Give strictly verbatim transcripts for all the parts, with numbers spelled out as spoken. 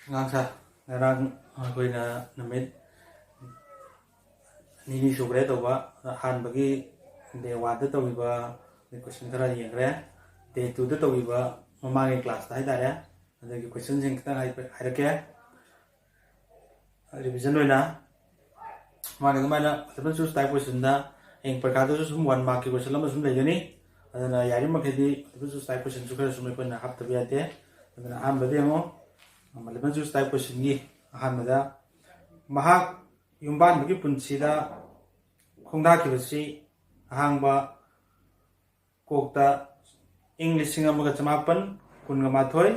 ꯑꯉꯥꯡ ꯁꯥ, ꯉꯔꯥꯡ ꯑꯩꯈꯣꯏꯅ ꯅꯨꯃꯤꯠ ꯅꯤꯅꯤ ꯁꯨꯈ꯭ꯔꯦ ꯇꯧꯕ꯫ ꯑꯍꯥꯟꯕꯒꯤ ꯗꯦ ꯋꯥꯟꯗ ꯇꯧꯈꯤꯕ ꯀꯣꯏꯁꯟ ꯈꯔ ꯌꯦꯡꯈ꯭ꯔꯦ꯫ ꯗꯦ ꯇꯨꯗ ꯇꯧꯈꯤꯕ ꯃꯃꯥꯡꯒꯤ ꯀ꯭ꯂꯥꯁꯇ ꯍꯥꯏꯇꯥꯔꯦ꯫ ꯑꯗꯨꯒꯤ ꯀꯣꯏꯁꯟꯁꯤꯡ ꯈꯤꯇꯪ ꯍꯥꯏ-, ꯍꯥꯏꯔꯛꯀꯦ꯫ ꯔꯤꯚꯤꯖꯟ ꯑꯣꯏꯅ ꯃꯥꯒꯤ ꯑꯗꯨꯃꯥꯏꯅ multiple choice type questionꯗ ꯍꯌꯦꯡ ꯄꯔꯤꯈꯥꯗꯁꯨ ꯁꯨꯝ one markꯀꯤ question ꯑꯃ ꯁꯨꯝ ꯂꯩꯒꯅꯤ꯫ ꯑꯗꯨꯅ ꯌꯥꯔꯤꯕꯃꯈꯩꯗꯤ multiple choice type questionꯁꯨ ꯈꯔ ꯁꯨꯝ ꯑꯩꯈꯣꯏꯅ ꯍꯥꯞꯇꯕ ꯌꯥꯗꯦ꯫ ꯑꯗꯨꯅ ꯑꯍꯥꯟꯕꯗ ꯌꯦꯡꯉꯣ, multiple choice type questionꯒꯤ ꯑꯍꯥꯟꯕꯗ, ꯃꯍꯥꯛ ꯌꯨꯝꯕꯥꯟꯕꯒꯤ ꯄꯨꯟꯁꯤꯗ ꯈꯣꯡꯗꯥꯈꯤꯕꯁꯤ ꯑꯍꯥꯡꯕ ꯀꯣꯛꯇ ꯏꯪ ꯂꯤꯁꯤꯡ ꯑꯃꯒ ꯆꯃꯥꯄꯟ ꯀꯨꯟꯒ ꯃꯥꯊꯣꯏ,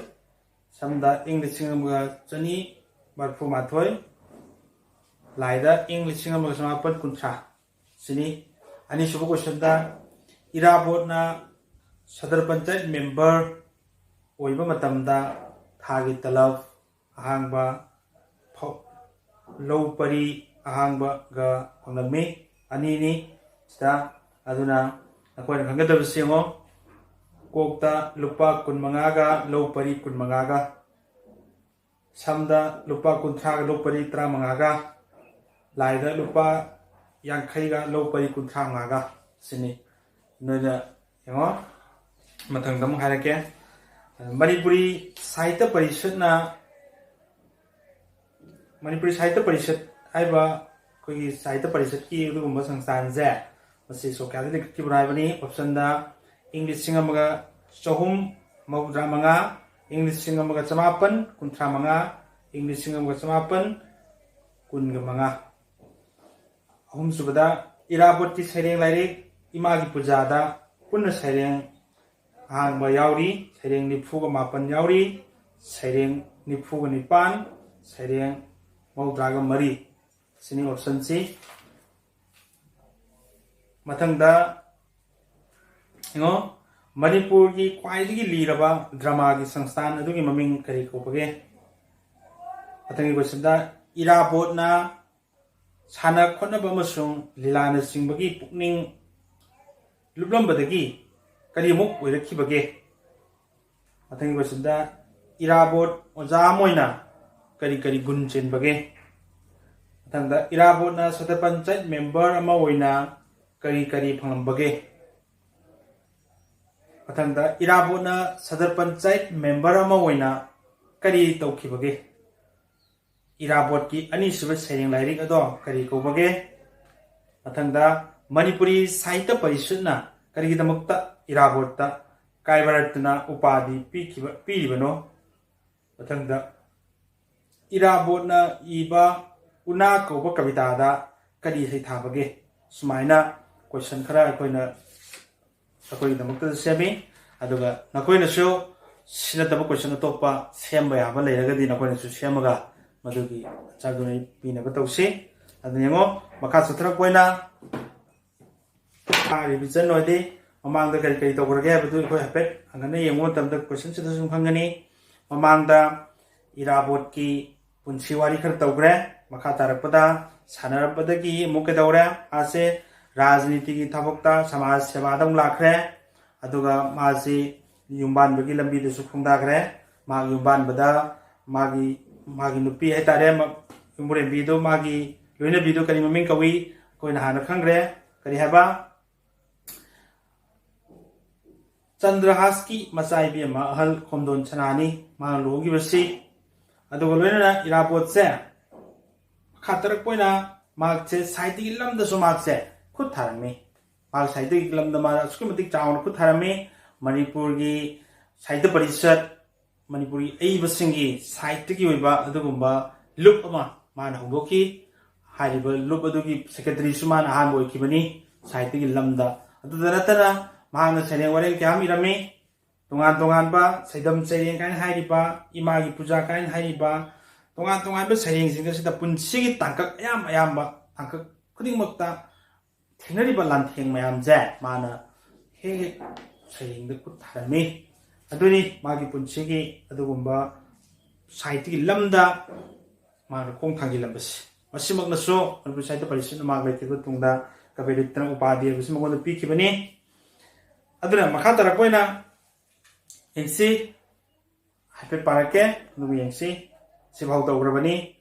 ꯁꯝꯗ ꯏꯪ ꯂꯤꯁꯤꯡ ꯑꯃꯒ ꯆꯅꯤ ꯃꯔꯐꯨ ꯃꯥꯊꯣꯏ, ꯂꯥꯏꯗ ꯏꯪ ꯂꯤꯁꯤꯡ ꯑꯃꯒ ꯆꯃꯥꯄꯟ ꯀꯨꯟꯊ꯭ꯔꯥ꯫ ꯁꯤꯅꯤ꯫ ꯑꯅꯤꯁꯨꯕ ꯀꯣꯏꯁꯟꯗ, ꯏꯔꯥꯕꯣꯠꯅ ꯁꯗꯔ ꯄꯟꯆꯥꯌꯠ ꯃꯦꯝꯕꯔ ꯑꯣꯏꯕ ꯃꯇꯝꯗ ꯊꯥꯒꯤ ꯇꯂꯕ ꯑꯍꯥꯡꯕ ꯐꯧ-, ꯂꯧ ꯄꯔꯤ ꯑꯍꯥꯡꯕꯒ ꯐꯪꯂꯝꯃꯤ꯫ ꯑꯅꯤꯅꯤ ꯁꯤꯗ꯫ ꯑꯗꯨꯅ ꯑꯩꯈꯣꯏꯅ ꯈꯪꯒꯗꯕꯁꯤ ꯌꯦꯡꯉꯣ, ꯀꯣꯛꯇ ꯂꯨꯄꯥ ꯀꯨꯟꯃꯉꯥꯒ ꯂꯧ ꯄꯔꯤ ꯀꯨꯟꯃꯉꯥꯒ, ꯁꯝꯗ ꯂꯨꯄꯥ ꯀꯨꯟꯊ꯭ꯔꯥꯒ ꯂꯧ ꯄꯔꯤ ꯇꯔꯥꯃꯉꯥꯒ, ꯂꯥꯏꯗ ꯂꯨꯄꯥ ꯌꯥꯡꯈꯩꯒ ꯂꯧ ꯄꯔꯤ ꯀꯨꯟꯊ꯭ꯔꯥ ꯃꯉꯥꯒ꯫ ꯁꯤꯅꯤ꯫ ꯅꯣꯏꯅ ꯌꯦꯡꯉꯣ, ꯃꯊꯪꯗ ꯑꯃꯨꯛ ꯍꯥꯏꯔꯛꯀꯦ꯫ ꯃꯅꯤꯄꯨꯔꯤ ꯁꯥꯍꯤꯇ꯭ꯌ ꯄꯔꯤꯁꯠꯅ, ꯃꯅꯤꯄꯨꯔꯤ ꯁꯥꯍꯤꯇ꯭ꯌ ꯄꯔꯤꯁꯠ ꯍꯥꯏꯕ ꯑꯩꯈꯣꯏꯒꯤ ꯁꯥꯍꯤꯇ꯭ꯌ ꯄꯔꯤꯁꯠꯀꯤ ꯑꯗꯨꯒꯨꯝꯕ ꯁꯪꯁꯊꯥꯟꯁꯦ, ꯃꯁꯤ ꯁꯣꯛ ꯀꯌꯥꯗ ꯂꯤꯡꯈꯠꯈꯤꯕꯅꯣ ꯍꯥꯏꯕꯅꯤ꯫ ꯑꯣꯞꯁꯟꯗ ꯏꯪ ꯂꯤꯁꯤꯡ ꯑꯃꯒ ꯆꯍꯨꯝ ꯃꯧꯗ꯭ꯔꯥ ꯃꯉꯥ, ꯏꯪ ꯂꯤꯁꯤꯡ ꯑꯃꯒ ꯆꯃꯥꯄꯟ ꯀꯨꯟꯊ꯭ꯔꯥ ꯃꯉꯥ, ꯏꯪ ꯂꯤꯁꯤꯡ ꯑꯃꯒ ꯆꯃꯥꯄꯟ ꯀꯨꯟꯒ ꯃꯉꯥ꯫ ꯑꯍꯨꯝꯁꯨꯕꯗ, ꯏꯔꯥꯕꯣꯠꯀꯤ ꯁꯩꯔꯦꯡ ꯂꯥꯏꯔꯤꯛ ꯏꯃꯥꯒꯤ ꯄꯨꯖꯥꯗ ꯄꯨꯟꯅ ꯁꯩꯔꯦꯡ ꯑꯍꯥꯡꯕ ꯌꯥꯎꯔꯤ, ꯁꯩꯔꯦꯡ ꯅꯤꯐꯨꯒ ꯃꯥꯄꯟ ꯌꯥꯎꯔꯤ, ꯁꯩꯔꯦꯡ ꯅꯤꯐꯨꯒ ꯅꯤꯄꯥꯟ, ꯁꯩꯔꯦꯡ ꯃꯧꯗ꯭ꯔꯥꯒ ꯃꯔꯤ꯫ ꯁꯤꯅꯤ ꯑꯣꯞꯁꯟꯁꯤ꯫ ꯃꯊꯪꯗ ꯌꯦꯡꯉꯣ, ꯃꯅꯤꯄꯨꯔꯒꯤ ꯈ꯭ꯋꯥꯏꯗꯒꯤ ꯂꯤꯔꯕ ꯗ꯭ꯔꯃꯥꯒꯤ ꯁꯪꯁꯊꯥꯟ ꯑꯗꯨꯒꯤ ꯃꯃꯤꯡ ꯀꯔꯤ ꯀꯧꯕꯒꯦ? ꯃꯊꯪꯒꯤ ꯀꯣꯏꯁꯟꯗ, ꯏꯔꯥꯕꯣꯠꯅ ꯁꯥꯟꯅ ꯈꯣꯠꯅꯕ ꯑꯃꯁꯨꯡ ꯂꯤꯂꯥꯅꯆꯤꯡꯕꯒꯤ ꯄꯨꯛꯅꯤꯡ ꯂꯨꯞꯂꯝꯕꯗꯒꯤ ꯀꯔꯤꯃꯨꯛ ꯑꯣꯏꯔꯛꯈꯤꯕꯒꯦ? ꯃꯊꯪꯒꯤ ꯀꯣꯏꯁꯟꯗ, ꯏꯔꯥꯕꯣꯠ ꯑꯣꯖꯥ ꯑꯃ ꯑꯣꯏꯅ ꯀꯔꯤ ꯀꯔꯤ ꯒꯨꯟ ꯆꯦꯟꯕꯒꯦ? ꯃꯊꯪꯗ, ꯏꯔꯥꯕꯣꯠꯅ ꯁꯗꯔ ꯄꯟꯆꯥꯌꯠ ꯃꯦꯝꯕꯔ ꯑꯃ ꯑꯣꯏꯅ ꯀꯔꯤ ꯀꯔꯤ ꯐꯪꯂꯝꯕꯒꯦ? ꯃꯊꯪꯗ, ꯏꯔꯥꯕꯣꯠꯅ ꯁꯗꯔ ꯄꯟꯆꯥꯌꯠ ꯃꯦꯝꯕꯔ ꯑꯃ ꯑꯣꯏꯅ ꯀꯔꯤ ꯇꯧꯈꯤꯕꯒꯦ? ꯏꯔꯥꯕꯣꯠꯀꯤ ꯑꯅꯤꯁꯨꯕ ꯁꯩꯔꯦꯡ ꯂꯥꯏꯔꯤꯛ ꯑꯗꯣ ꯀꯔꯤ ꯀꯧꯕꯒꯦ? ꯃꯊꯪꯗ, ꯃꯅꯤꯄꯨꯔꯤ ꯁꯥꯍꯤꯇ꯭ꯌ ꯄꯔꯤꯁꯠꯅ ꯀꯔꯤꯒꯤꯗꯃꯛꯇ ꯏꯔꯥꯕꯣꯠꯇ ꯀꯥꯏꯕꯔꯠꯇꯅ ꯎꯄꯥꯙꯤ ꯄꯤꯈꯤꯕ, ꯄꯤꯔꯤꯕꯅꯣ? ꯃꯊꯪꯗ, ꯏꯔꯥꯕꯣꯠꯅ ꯏꯕ ꯎꯅꯥ ꯀꯧꯕ ꯀꯕꯤꯇꯥꯗ ꯀꯔꯤ ꯁꯩꯊꯥꯕꯒꯦ? ꯁꯨꯃꯥꯏꯅ ꯀꯣꯏꯁꯟ ꯈꯔ ꯑꯩꯈꯣꯏꯅ, ꯑꯩꯈꯣꯏꯒꯤꯗꯃꯛꯇꯁꯨ ꯁꯦꯝꯃꯤ꯫ ꯑꯗꯨꯒ ꯅꯈꯣꯏꯅꯁꯨ ꯁꯤ ꯅꯠꯇꯕ ꯀꯣꯏꯁꯟ ꯑꯇꯣꯞꯄ ꯁꯦꯝꯕ ꯌꯥꯕ ꯂꯩꯔꯒꯗꯤ ꯅꯈꯣꯏꯅꯁꯨ ꯁꯦꯝꯃꯒ ꯃꯗꯨꯒꯤ ꯑꯟꯁꯔꯗꯨ ꯑꯩ ꯄꯤꯅꯕ ꯇꯧꯁꯤ꯫ ꯑꯗꯨꯅ ꯌꯦꯡꯉꯣ, ꯃꯈꯥ ꯆꯠꯊꯔꯛꯄ ꯑꯣꯏꯅ ꯔꯤꯚꯤꯖꯟ ꯑꯣꯏꯗꯤ ꯃꯃꯥꯡꯗ ꯀꯔꯤ ꯀꯔꯤ ꯇꯧꯈ꯭ꯔꯒꯦ ꯍꯥꯏꯕꯗꯨ ꯑꯩꯈꯣꯏ ꯍꯥꯏꯐꯦꯠ ꯍꯟꯒꯠꯅ ꯌꯦꯡꯕ ꯃꯇꯝꯗ ꯀꯣꯏꯁꯟꯁꯤꯗ ꯁꯨꯝ ꯈꯪꯒꯅꯤ꯫ ꯃꯃꯥꯡꯗ ꯏꯔꯥꯕꯣꯠꯀꯤ ꯄꯨꯟꯁꯤ ꯋꯥꯔꯤ ꯈꯔ ꯇꯧꯈ꯭ꯔꯦ꯫ ꯃꯈꯥ ꯇꯥꯔꯛꯄꯗ ꯁꯥꯟꯅꯔꯛꯄꯗꯒꯤ ꯑꯃꯨꯛ ꯀꯩꯗꯧꯔꯦ? ꯃꯥꯁꯦ ꯔꯥꯖꯅꯤꯇꯤꯒꯤ ꯊꯕꯛꯇ, ꯁꯃꯥꯖ ꯁꯦꯕꯥꯗ ꯑꯃꯨꯛ ꯂꯥꯛꯈ꯭ꯔꯦ꯫ ꯑꯗꯨꯒ ꯃꯥꯁꯤ ꯌꯨꯝꯕꯥꯟꯕꯒꯤ ꯂꯝꯕꯤꯗꯁꯨ ꯈꯣꯡꯗꯥꯈ꯭ꯔꯦ꯫ ꯃꯥꯒꯤ ꯌꯨꯝꯕꯥꯟꯕꯗ ꯃꯥꯒꯤ, ꯃꯥꯒꯤ ꯅꯨꯄꯤ ꯍꯥꯏꯇꯥꯔꯦ, ꯃ-, ꯌꯨꯝꯕꯨꯔꯦꯝꯕꯤꯗꯨ, ꯃꯥꯒꯤ ꯂꯣꯏꯅꯕꯤꯗꯨ ꯀꯔꯤ ꯃꯃꯤꯡ ꯀꯧꯏ? ꯑꯩꯈꯣꯏꯅ ꯍꯥꯟꯅ ꯈꯪꯈ꯭ꯔꯦ꯫ ꯀꯔꯤ ꯍꯥꯏꯕ? ꯆꯟꯗ꯭ꯔꯍꯥꯁꯀꯤ ꯃꯆꯥ ꯏꯕꯦꯝꯃ ꯑꯍꯜ ꯈꯣꯝꯗꯣꯟ ꯁꯅꯥꯅꯤ ꯃꯥꯅ ꯂꯨꯍꯣꯡꯈꯤꯕꯁꯤ꯫ ꯑꯗꯨꯒ ꯂꯣꯏꯅꯅ ꯏꯔꯥꯕꯣꯠꯁꯦ ꯃꯈꯥ ꯇꯥꯔꯛꯄ ꯑꯣꯏꯅ ꯃꯍꯥꯛꯁꯦ ꯁꯥꯍꯤꯇ꯭ꯌꯒꯤ ꯂꯝꯗꯁꯨ ꯃꯍꯥꯛꯁꯦ ꯈꯨꯠ ꯊꯥꯔꯝꯃꯤ꯫ ꯃꯍꯥꯛ ꯁꯥꯍꯤꯇ꯭ꯌꯒꯤ ꯂꯝꯗ ꯃꯥꯅ ꯑꯁꯨꯛꯀꯤ ꯃꯇꯤꯛ ꯆꯥꯎꯅ ꯈꯨꯠ ꯊꯥꯔꯝꯃꯤ꯫ ꯃꯅꯤꯄꯨꯔꯒꯤ ꯁꯥꯍꯤꯇ꯭ꯌ ꯄꯔꯤꯁꯠ, ꯃꯅꯤꯄꯨꯔꯤ ꯑꯏꯕꯁꯤꯡꯒꯤ ꯁꯥꯍꯤꯇ꯭ꯌꯒꯤ ꯑꯣꯏꯕ ꯑꯗꯨꯒꯨꯝꯕ ꯂꯨꯞ ꯑꯃ ꯃꯥꯅ ꯍꯧꯗꯣꯛꯈꯤ꯫ ꯍꯥꯏꯔꯤꯕ ꯂꯨꯞ ꯑꯗꯨꯒꯤ ꯁꯦꯀ꯭ꯔꯦꯇꯔꯤꯁꯨ ꯃꯥꯅ ꯑꯍꯥꯟꯕ ꯑꯣꯏꯈꯤꯕꯅꯤ ꯁꯥꯍꯤꯇ꯭ꯌꯒꯤ ꯂꯝꯗ꯫ ꯑꯗꯨꯗ ꯅꯠꯇꯅ ꯃꯍꯥꯛꯅ ꯁꯩꯔꯦꯡ ꯋꯥꯔꯦꯡ ꯀꯌꯥ ꯑꯃ ꯏꯔꯝꯃꯤ꯫ ꯇꯣꯉꯥꯟ ꯇꯣꯉꯥꯟꯕ ꯁꯩꯗꯝ ꯁꯩꯔꯦꯡ ꯀꯥꯏꯅ ꯍꯥꯏꯔꯤꯕ, ꯏꯃꯥꯒꯤ ꯄꯨꯖꯥ ꯀꯥꯏꯅ ꯍꯥꯏꯔꯤꯕ, ꯇꯣꯉꯥꯟ ꯇꯣꯉꯥꯟꯕ ꯁꯩꯔꯦꯡꯁꯤꯡ ꯑꯁꯤꯗ ꯄꯨꯟꯁꯤꯒꯤ ꯇꯥꯡꯀꯛ ꯑꯌꯥꯝ ꯑꯌꯥꯝꯕ ꯇꯥꯡꯀꯛ ꯈꯨꯗꯤꯡꯃꯛꯇ ꯊꯦꯡꯅꯔꯤꯕ ꯂꯥꯟꯊꯦꯡ ꯃꯌꯥꯝꯁꯦ ꯃꯥꯅ ꯍꯦꯛ ꯍꯦꯛ ꯁꯩꯔꯦꯡꯗ ꯈꯨꯠ ꯊꯥꯔꯝꯃꯤ꯫ ꯑꯗꯨꯅꯤ ꯃꯥꯒꯤ ꯄꯨꯟꯁꯤꯒꯤ ꯑꯗꯨꯒꯨꯝꯕ ꯁꯥꯍꯤꯇ꯭ꯌꯒꯤ ꯂꯝꯗ ꯃꯥꯅ ꯈꯣꯡ ꯊꯥꯡꯖꯤꯜꯂꯝꯕꯁꯤ꯫ ꯃꯁꯤꯃꯛꯅꯁꯨ ꯃꯅꯤꯄꯨꯔ ꯁꯥꯍꯤꯇ꯭ꯌ ꯄꯔꯤꯁꯠꯅ ꯃꯍꯥꯛ ꯂꯩꯈꯤꯗꯕ ꯇꯨꯡꯗ ꯀꯕꯤꯔꯠꯇꯅ ꯎꯄꯥꯙꯤ ꯍꯥꯏꯕꯁꯤ ꯃꯉꯣꯟꯗ ꯄꯤꯈꯤꯕꯅꯤ꯫ ꯑꯗꯨꯅ ꯃꯈꯥ ꯇꯥꯔꯛꯄ ꯑꯣꯏꯅ ꯌꯦꯡꯁꯤ, ꯍꯥꯏꯐꯦꯠ ꯄꯥꯔꯛꯀꯦ, ꯑꯗꯨꯒ ꯌꯦꯡꯁꯤ꯫ ꯁꯤꯐꯥꯎ ꯇꯧꯈ꯭ꯔꯕꯅꯤ꯫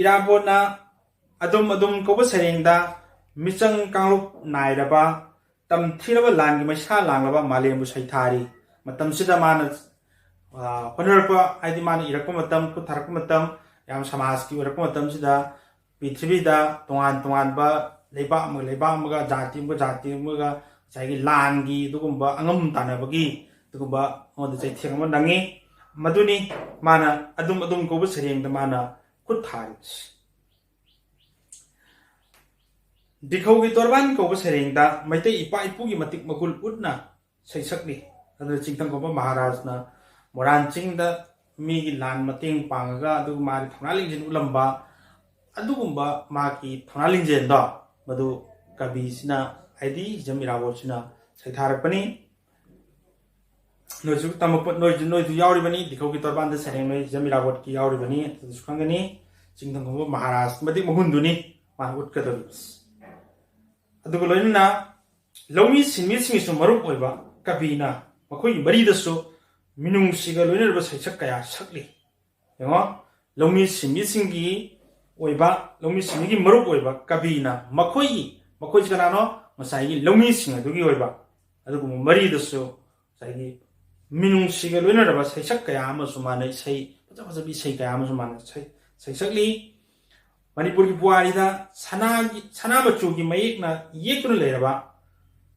ꯏꯔꯥꯕꯣꯠꯅ ꯑꯗꯨꯝ ꯑꯗꯨꯝ ꯀꯧꯕ ꯁꯩꯔꯦꯡꯗ ꯃꯤꯆꯪ ꯀꯥꯡꯂꯨꯞ ꯅꯥꯏꯔꯕ, ꯇꯝꯊꯤꯔꯕ ꯂꯥꯟꯒꯤ ꯃꯩꯁꯥ ꯂꯥꯡꯂꯕ ꯃꯥꯂꯦꯝꯕꯨ ꯁꯩꯊꯥꯔꯤ꯫ ꯃꯇꯝꯁꯤꯗ ꯃꯥꯅ, ꯑ, ꯍꯣꯠꯅꯔꯛꯄ, ꯍꯥꯏꯗꯤ ꯃꯥꯅ ꯏꯔꯛꯄ ꯃꯇꯝ, ꯈꯨꯠ ꯊꯥꯔꯛꯄ ꯃꯇꯝ, ꯌꯥꯝ ꯁꯃꯥꯖꯀꯤ ꯑꯣꯏꯔꯛꯄ ꯃꯇꯝꯁꯤꯗ ꯄ꯭ꯔꯤꯊꯤꯕꯤꯗ ꯇꯣꯉꯥꯟ ꯇꯣꯉꯥꯟꯕ ꯂꯩꯕꯥꯛ ꯑꯃꯒ ꯂꯩꯕꯥꯛ ꯑꯃꯒ, ꯖꯥꯇꯤ ꯑꯃꯒ ꯖꯥꯇꯤ ꯑꯃꯒ ꯉꯁꯥꯏꯒꯤ ꯂꯥꯟꯒꯤ ꯑꯗꯨꯒꯨꯝꯕ ꯑꯉꯝ ꯇꯥꯟꯅꯕꯒꯤ ꯑꯗꯨꯒꯨꯝꯕ ꯃꯉꯣꯟꯗ ꯆꯩꯊꯦꯡ ꯑꯃ ꯅꯪꯉꯤ꯫ ꯃꯗꯨꯅꯤ ꯃꯥꯅ ꯑꯗꯨꯝ ꯑꯗꯨꯝ ꯀꯧꯕ ꯁꯩꯔꯦꯡꯗ ꯃꯥꯅ ꯈꯨꯠ ꯊꯥꯔꯤꯕꯁꯤ꯫ ꯗꯤꯈꯧꯒꯤ ꯇꯣꯔꯕꯥꯟ ꯀꯧꯕ ꯁꯩꯔꯦꯡꯗ ꯃꯩꯇꯩ ꯏꯄꯥ ꯏꯄꯨꯒꯤ ꯃꯇꯤꯛ ꯃꯒꯨꯜ ꯎꯠꯅ ꯁꯩꯁꯛꯂꯤ꯫ ꯑꯗꯨꯅ ꯆꯤꯡꯊꯪꯈꯣꯡꯕ ꯃꯍꯥꯔꯥꯖꯅ ꯃꯣꯏꯔꯥꯡ ꯆꯤꯡꯗ ꯃꯤꯒꯤ ꯂꯥꯟ ꯃꯇꯦꯡ ꯄꯥꯡꯉꯒ, ꯑꯗꯨꯒ ꯃꯥꯒꯤ ꯊꯧꯅꯥ ꯂꯤꯡꯖꯦꯜ ꯎꯠꯂꯝꯕ, ꯑꯗꯨꯒꯨꯝꯕ ꯃꯥꯒꯤ ꯊꯧꯅꯥ ꯂꯤꯡꯖꯦꯜꯗꯣ ꯃꯗꯨ ꯀꯕꯤꯁꯤꯅ, ꯍꯥꯏꯗꯤ ꯍꯤꯖꯝ ꯏꯔꯥꯕꯣꯠꯁꯤꯅ ꯁꯩꯊꯥꯔꯛꯄꯅꯤ꯫ ꯅꯣꯏꯁꯨ ꯇꯝꯃꯛꯄ, ꯅꯣꯏꯁꯨ, ꯅꯣꯏꯁꯨ ꯌꯥꯎꯔꯤꯕꯅꯤ, ꯗꯤꯈꯧꯒꯤ ꯇꯣꯔꯕꯥꯟꯗ ꯁꯩꯔꯦꯡ ꯅꯣꯏ ꯍꯤꯖꯝ ꯏꯔꯥꯕꯣꯠꯀꯤ ꯌꯥꯎꯔꯤꯕꯅꯤ, ꯑꯗꯨꯁꯨ ꯈꯪꯒꯅꯤ꯫ ꯆꯤꯡꯊꯪꯈꯣꯡꯕ ꯃꯍꯥꯔꯥꯖ ꯃꯇꯤꯛ ꯃꯒꯨꯟꯗꯨꯅꯤ ꯃꯥꯅ ꯎꯠꯀꯗꯧꯔꯤꯕꯁꯤ꯫ ꯑꯗꯨꯒ ꯂꯣꯏꯅꯅ ꯂꯧꯃꯤ ꯁꯤꯟꯃꯤꯁꯤꯡꯒꯤꯁꯨ ꯃꯔꯨꯞ ꯑꯣꯏꯕ ꯀꯕꯤꯅ ꯃꯈꯣꯏꯒꯤ ꯃꯔꯤꯗꯁꯨ ꯃꯤꯅꯨꯡꯁꯤꯒ ꯂꯣꯏꯅꯔꯕ ꯁꯩꯁꯛ ꯀꯌꯥ ꯁꯛꯂꯤ꯫ ꯌꯦꯡꯉꯣ, ꯂꯧꯃꯤ ꯁꯤꯟꯃꯤꯁꯤꯡꯒꯤ ꯑꯣꯏꯕ, ꯂꯧꯃꯤ ꯁꯤꯟꯃꯤꯒꯤ ꯃꯔꯨꯞ ꯑꯣꯏꯕ ꯀꯕꯤꯅ ꯃꯈꯣꯏꯒꯤ, ꯃꯈꯣꯏꯁꯤ ꯀꯅꯥꯅꯣ? ꯉꯁꯥꯏꯒꯤ ꯂꯧꯃꯤꯁꯤꯡ ꯑꯗꯨꯒꯤ ꯑꯣꯏꯕ ꯑꯗꯨꯒꯨꯝꯕ ꯃꯔꯤꯗꯁꯨ ꯉꯁꯥꯏꯒꯤ ꯃꯤꯅꯨꯡꯁꯤꯒ ꯂꯣꯏꯅꯔꯕ ꯁꯩꯁꯛ ꯀꯌꯥ ꯑꯃꯁꯨ ꯃꯥꯅ ꯏꯁꯩ, ꯐꯖ ꯐꯖꯕ ꯏꯁꯩ ꯀꯌꯥ ꯑꯃꯁꯨ ꯃꯥꯅ ꯁꯩ-, ꯁꯩꯁꯛꯂꯤ꯫ ꯃꯅꯤꯄꯨꯔꯒꯤ ꯄꯨꯋꯥꯔꯤꯗ ꯁꯅꯥꯒꯤ, ꯁꯅꯥ ꯃꯆꯨꯒꯤ ꯃꯌꯦꯛꯅ ꯌꯦꯛꯇꯨꯅ ꯂꯩꯔꯕ